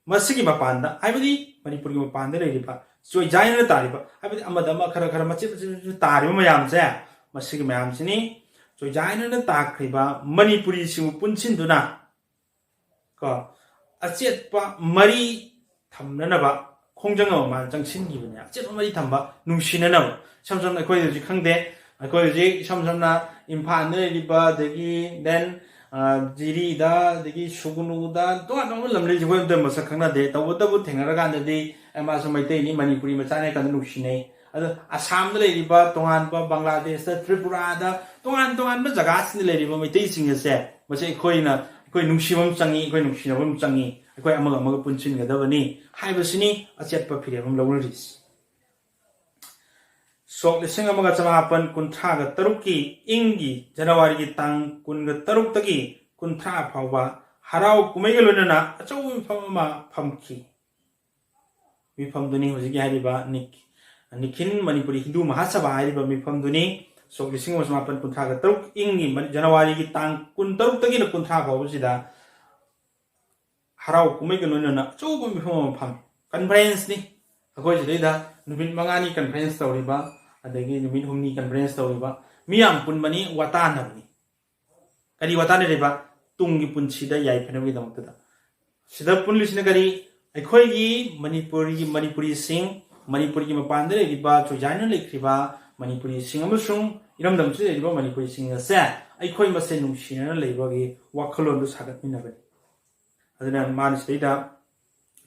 ꯃꯁꯤꯒꯤ ꯃꯄꯥꯟꯗ, ꯍꯥꯏꯕꯗꯤ ꯃꯅꯤꯄꯨꯔꯒꯤ ꯃꯄꯥꯟꯗ ꯂꯩꯔꯤꯕ ꯆꯣꯏꯖꯥꯏꯅꯅ ꯇꯥꯔꯤꯕ, ꯍꯥꯏꯕꯗꯤ ꯑꯃꯗ ꯑꯃ ꯈꯔ ꯈꯔ ꯃꯆꯦꯠ ꯃꯆꯦꯠ ꯃꯆꯦꯠ ꯇꯥꯔꯤꯕ ꯃꯌꯥꯝꯁꯦ, ꯃꯁꯤꯒꯤ ꯃꯌꯥꯝꯁꯤꯅꯤ꯫ ꯆꯣꯏꯖꯥꯏꯅꯅ ꯇꯥꯈ꯭ꯔꯤꯕ ꯃꯅꯤꯄꯨꯔꯤꯁꯤꯡꯕꯨ ꯄꯨꯟꯁꯤꯟꯗꯨꯅ, ꯀꯣ, ꯑꯆꯦꯠꯄ ꯃꯔꯤ ꯊꯝꯅꯅꯕ ꯈꯣꯡꯖꯪ ꯑꯃ ꯃꯥꯅ ꯆꯪꯁꯤꯟꯈꯤꯕꯅꯦ꯫ ꯑꯆꯦꯠꯄ ꯃꯔꯤ ꯊꯝꯕ, ꯅꯨꯡꯁꯤꯅꯅꯕ꯫ ꯏꯁꯝ ꯁꯝꯅ ꯑꯩꯈꯣꯏ ꯍꯧꯖꯤꯛ ꯈꯪꯗꯦ, ꯑꯩꯈꯣꯏ ꯍꯧꯖꯤꯛ ꯏꯁꯝ ꯁꯝꯅ ꯏꯝꯐꯥꯜꯗ ꯂꯩꯔꯤꯕ, ꯑꯗꯒꯤ then, ꯑ, ꯖꯤꯔꯤꯗ, ꯑꯗꯒꯤ ꯁꯨꯒꯨꯅꯨꯗ, ꯇꯣꯉꯥꯟ ꯇꯣꯉꯥꯟꯕ ꯂꯝꯗ ꯂꯩꯔꯤꯁꯦ ꯑꯩꯈꯣꯏ ꯑꯝꯇ ꯃꯁꯛ ꯈꯪꯅꯗꯦ꯫ ꯇꯧꯕꯇꯕꯨ ꯊꯦꯡꯅꯔꯀꯥꯟꯗꯗꯤ, "ꯑꯦ, ꯃꯥꯁꯨ ꯃꯩꯇꯩꯅꯤ, ꯃꯅꯤꯄꯨꯔꯤ ꯃꯆꯥꯅꯤ" ꯍꯥꯏ ꯀꯥꯟꯗ ꯅꯨꯡꯁꯤꯅꯩ꯫ ꯑꯗꯣ ꯑꯁꯥꯝꯗ ꯂꯩꯔꯤꯕ, ꯇꯣꯉꯥꯟꯕ ꯕꯪꯒ꯭ꯂꯥꯗꯦꯁꯇ, ꯇ꯭ꯔꯤꯄꯨꯔꯥꯗ, ꯇꯣꯉꯥꯟ ꯇꯣꯉꯥꯟꯕ ꯖꯒꯥꯁꯤꯡꯗ ꯂꯩꯔꯤꯕ ꯃꯩꯇꯩꯁꯤꯡ ꯑꯁꯦ, ꯃꯁꯤ ꯑꯩꯈꯣꯏꯅ, ꯑꯩꯈꯣꯏ ꯅꯨꯡꯁꯤꯕ ꯑꯃ ꯆꯪꯉꯤ, ꯑꯩꯈꯣꯏ ꯅꯨꯡꯁꯤꯅꯕ ꯑꯃ ꯆꯪꯉꯤ, ꯑꯩꯈꯣꯏ ꯑꯃꯒ ꯑꯃꯒ ꯄꯨꯟꯁꯤꯟꯒꯗꯕꯅꯤ ꯍꯥꯏꯕꯁꯤꯅꯤ ꯑꯆꯦꯠꯄ ꯐꯤꯔꯦꯞ ꯑꯃ ꯂꯧꯅꯔꯤꯁꯤ꯫ ꯁꯣꯛ ꯂꯤꯁꯤꯡ ꯑꯃꯒ ꯆꯃꯥꯄꯟ ꯀꯨꯟꯊ꯭ꯔꯥꯒ ꯇꯔꯨꯛꯀꯤ ꯏꯪꯒꯤ ꯖꯅꯋꯥꯔꯤꯒꯤ ꯇꯥꯡ ꯀꯨꯟꯒ ꯇꯔꯨꯛꯇꯒꯤ ꯀꯨꯟꯊ꯭ꯔꯥ ꯐꯥꯎꯕ ꯍꯔꯥꯎ ꯀꯨꯝꯍꯩꯒ ꯂꯣꯏꯅꯅ ꯑꯆꯧꯕ ꯃꯤꯐꯝ ꯑꯃ ꯐꯝꯈꯤ꯫ ꯃꯤꯐꯝꯗꯨꯅꯤ ꯍꯧꯖꯤꯛꯀꯤ ꯍꯥꯏꯔꯤꯕ ꯅꯤꯛ-, ꯅꯤꯈꯤꯜ ꯃꯅꯤꯄꯨꯔꯤ ꯍꯤꯟꯗꯨ ꯃꯍꯥꯁꯚꯥ ꯍꯥꯏꯔꯤꯕ ꯃꯤꯐꯝꯗꯨꯅꯤ꯫ ꯁꯣꯛ ꯂꯤꯁꯤꯡ ꯑꯃ ꯆꯃꯥꯄꯟ ꯀꯨꯟꯊ꯭ꯔꯥꯒ ꯇꯔꯨꯛ ꯏꯪꯒꯤ ꯃ-, ꯖꯅꯋꯥꯔꯤꯒꯤ ꯇꯥꯡ ꯀꯨꯟꯇꯔꯨꯛꯇꯒꯤꯅ ꯀꯨꯟꯊ꯭ꯔꯥ ꯐꯥꯎꯕꯁꯤꯗ ꯍꯔꯥꯎ ꯀꯨꯝꯍꯩꯒ ꯂꯣꯏꯅꯅ ꯑꯆꯧꯕ ꯃꯤꯐꯝ ꯑꯃ ꯐꯝꯃꯤ꯫ ꯀꯟꯐꯔꯦꯟꯁꯅꯤ꯫ ꯑꯩꯈꯣꯏ ꯁꯤꯗꯩꯗ ꯅꯨꯃꯤꯠ ꯃꯉꯥꯅꯤ ꯀꯟꯐꯔꯦꯟꯁ ꯇꯧꯔꯤꯕ, ꯑꯗꯒꯤ ꯅꯨꯃꯤꯠ ꯍꯨꯝꯅꯤ ꯀꯟꯐꯔꯦꯟꯁ ꯇꯧꯔꯤꯕ, ꯃꯤ ꯌꯥꯝ ꯄꯨꯟꯕꯅꯤ, ꯋꯥ ꯇꯥꯅꯕꯅꯤ꯫ ꯀꯔꯤ ꯋꯥ ꯇꯥꯅꯔꯤꯕ? ꯇꯨꯡꯒꯤ ꯄꯨꯟꯁꯤꯗ ꯌꯥꯏꯐꯅꯕꯒꯤꯗꯃꯛꯇꯗ꯫ ꯁꯤꯗ ꯄꯨꯜꯂꯤꯁꯤꯅ ꯀꯔꯤ? ꯑꯩꯈꯣꯏꯒꯤ ꯃꯅꯤꯄꯨꯔꯒꯤ, ꯃꯅꯤꯄꯨꯔꯤꯁꯤꯡ, ꯃꯅꯤꯄꯨꯔꯒꯤ ꯃꯄꯥꯟꯗ ꯂꯩꯔꯤꯕ, ꯆꯣꯏꯖꯥꯏꯅ ꯂꯩꯈ꯭ꯔꯤꯕ ꯃꯅꯤꯄꯨꯔꯤꯁꯤꯡ ꯑꯃꯁꯨꯡ ꯏꯔꯝꯗꯝꯁꯤꯗ ꯂꯩꯔꯤꯕ ꯃꯅꯤꯄꯨꯔꯤꯁꯤꯡ ꯑꯁꯦ ꯑꯩꯈꯣꯏ ꯃꯁꯦꯟ ꯅꯨꯡꯁꯤꯅꯅ ꯂꯩꯕꯒꯤ ꯋꯥꯈꯜꯂꯣꯟꯗꯨ ꯁꯥꯒꯠꯃꯤꯟꯅꯕꯅꯤ꯫ ꯑꯗꯨꯅ ꯃꯥꯅ ꯁꯤꯗꯩꯗ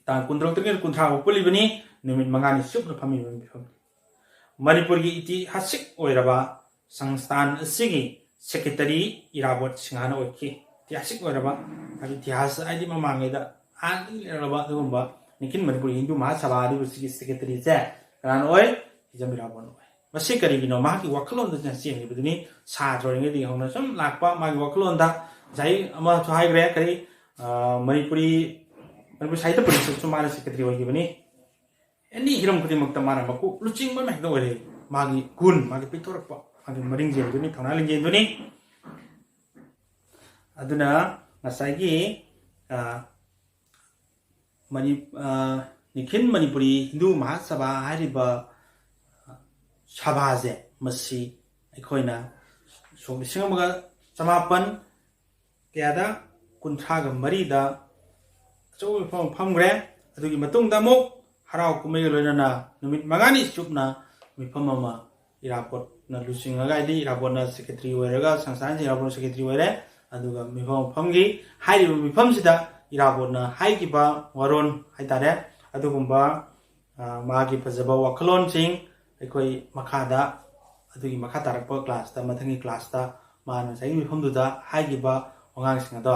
ꯇꯥꯡ ꯀꯨꯟꯇꯔꯨꯛꯇꯒꯤ ꯀꯨꯟꯊ꯭ꯔꯥ ꯐꯥꯎ ꯄꯨꯜꯂꯤꯕꯅꯤ, ꯅꯨꯃꯤꯠ ꯃꯉꯥꯅꯤ ꯆꯨꯞꯅ ꯐꯝꯃꯤꯕ ꯃꯤꯐꯝ꯫ ꯃꯅꯤꯄꯨꯔꯒꯤ ꯏꯇꯤꯍꯥꯁꯤꯛ ꯑꯣꯏꯔꯕ ꯁꯪꯁꯊꯥꯟ ꯑꯁꯤꯒꯤ ꯁꯦꯀ꯭ꯔꯦꯇꯔꯤ ꯏꯔꯥꯕꯣꯠ ꯁꯤꯡꯍꯅ ꯑꯣꯏꯈꯤ꯫ ꯏꯇꯤꯍꯥꯁꯤꯛ ꯑꯣꯏꯔꯕ, ꯍꯥꯏꯗꯤ ꯏꯇꯤꯍꯥꯁ ꯍꯥꯏꯗꯤ ꯃꯃꯥꯡꯉꯩꯗ ꯍꯥꯟꯅꯗꯒꯤ ꯂꯩꯔꯛꯂꯕ ꯑꯗꯨꯒꯨꯝꯕ ꯅꯤꯈꯤꯜ ꯃꯅꯤꯄꯨꯔꯤ ꯍꯤꯟꯗꯨ ꯃꯍꯥꯁꯚꯥ ꯍꯥꯏꯔꯤꯕꯁꯤꯒꯤ ꯁꯦꯀ꯭ꯔꯦꯇꯔꯤꯁꯦ ꯀꯅꯥꯅ ꯑꯣꯏ? ꯍꯤꯖꯝ ꯏꯔꯥꯕꯣꯠꯅ ꯑꯣꯏ꯫ ꯃꯁꯤ ꯀꯔꯤꯒꯤꯅꯣ? ꯃꯍꯥꯛꯀꯤ ꯋꯥꯈꯜꯂꯣꯟꯗ ꯆꯦꯟꯈꯤꯕꯗꯨꯅꯤ꯫ ꯁꯥꯇ꯭ꯔ ꯑꯣꯏꯔꯤꯉꯩꯗꯒꯤ ꯍꯧꯅ ꯁꯨꯝ ꯂꯥꯛꯄ ꯃꯥꯒꯤ ꯋꯥꯈꯜꯂꯣꯟꯗ ꯉꯁꯥꯏ ꯑꯃꯁꯨ ꯍꯥꯏꯈ꯭ꯔꯦ, ꯀꯔꯤ, ꯑ, ꯃꯅꯤꯄꯨꯔꯤ, ꯃꯅꯤꯄꯨꯔꯤ ꯁꯥꯍꯤꯇ꯭ꯌ ꯄꯔꯤꯁꯠꯁꯨ ꯃꯥꯅ ꯁꯦꯀ꯭ꯔꯦꯇꯔꯤ ꯑꯣꯏꯈꯤꯕꯅꯤ꯫ ꯑꯦꯅꯤ ꯍꯤꯔꯝ ꯈꯨꯗꯤꯡꯃꯛꯇ ꯃꯥꯅ ꯃꯀꯣꯛ ꯂꯨꯆꯤꯡꯕ ꯑꯃ ꯍꯦꯛꯇ ꯑꯣꯏꯔꯦ꯫ ꯃꯥꯒꯤ ꯒꯨꯟ, ꯃꯥꯒꯤ ꯄꯤꯊꯣꯔꯛꯄ, ꯃꯥꯒꯤ ꯃꯔꯤꯡ ꯆꯦꯟꯗꯨꯅꯤ, ꯊꯧꯅꯥ ꯂꯤꯡꯖꯦꯜꯗꯨꯅꯤ꯫ ꯑꯗꯨꯅ ꯉꯁꯥꯏꯒꯤ, ꯑ, ꯃꯅꯤ-, ꯑ, ꯅꯤꯈꯤꯜ ꯃꯅꯤꯄꯨꯔꯤ ꯍꯤꯟꯗꯨ ꯃꯍꯥꯁꯚꯥ ꯍꯥꯏꯔꯤꯕ ꯁꯚꯥꯁꯦ, ꯃꯁꯤ ꯑꯩꯈꯣꯏꯅ ꯁꯣꯛ ꯂꯤꯁꯤꯡ ꯑꯃꯒ ꯆꯃꯥꯄꯟ ꯀꯌꯥꯗ, ꯀꯨꯟꯊ꯭ꯔꯥꯒ ꯃꯔꯤꯗ ꯑꯆꯧꯕ ꯃꯤꯐꯝ ꯑꯃ ꯐꯝꯈ꯭ꯔꯦ꯫ ꯑꯗꯨꯒꯤ ꯃꯇꯨꯡꯗ ꯑꯃꯨꯛ ꯍꯔꯥꯎ ꯀꯨꯝꯍꯩꯒ ꯂꯣꯏꯅꯅ ꯅꯨꯃꯤꯠ ꯃꯉꯥꯅꯤ ꯆꯨꯞꯅ ꯃꯤꯐꯝ ꯑꯃ ꯏꯔꯥꯕꯣꯠꯅ ꯂꯨꯆꯤꯡꯉꯒ, ꯍꯥꯏꯗꯤ ꯏꯔꯥꯕꯣꯠꯅ ꯁꯦꯀ꯭ꯔꯦꯇꯔꯤ ꯑꯣꯏꯔꯒ, ꯁꯪꯁꯊꯥꯟꯁꯤ ꯏꯔꯥꯕꯣꯠꯅ ꯁꯦꯀ꯭ꯔꯦꯇꯔꯤ ꯑꯣꯏꯔꯦ꯫ ꯑꯗꯨꯒ ꯃꯤꯐꯝ ꯑꯃ ꯐꯝꯈꯤ꯫ ꯍꯥꯏꯔꯤꯕ ꯃꯤꯐꯝꯁꯤꯗ ꯏꯔꯥꯕꯣꯠꯅ ꯍꯥꯏꯈꯤꯕ ꯋꯥꯔꯣꯜ ꯍꯥꯏꯇꯥꯔꯦ, ꯑꯗꯨꯒꯨꯝꯕ, ꯑ, ꯃꯥꯒꯤ ꯐꯖꯕ ꯋꯥꯈꯜꯂꯣꯟꯁꯤꯡ ꯑꯩꯈꯣꯏ ꯃꯈꯥꯗ, ꯑꯗꯨꯒꯤ ꯃꯈꯥ ꯇꯥꯔꯛꯄ ꯀ꯭ꯂꯥꯁꯇ, ꯃꯊꯪꯒꯤ ꯀ꯭ꯂꯥꯁꯇ ꯃꯥꯅ ꯉꯁꯥꯏꯒꯤ ꯃꯤꯐꯝꯗꯨꯗ ꯍꯥꯏꯈꯤꯕ ꯋꯥꯉꯥꯡꯁꯤꯡ ꯑꯗꯣ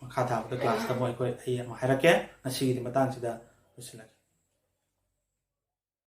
ꯃꯈꯥ ꯇꯥꯕꯗ ꯀ꯭ꯂꯥꯁꯇ ꯑꯃꯨꯛ ꯑꯩꯈꯣꯏ, ꯑꯩ ꯑꯃꯨꯛ ꯍꯥꯏꯔꯛꯀꯦ꯫ ꯉꯁꯤꯒꯤꯗꯤ ꯃꯇꯥꯡꯁꯤꯗ ꯂꯣꯏꯁꯤꯜꯂꯒꯦ꯫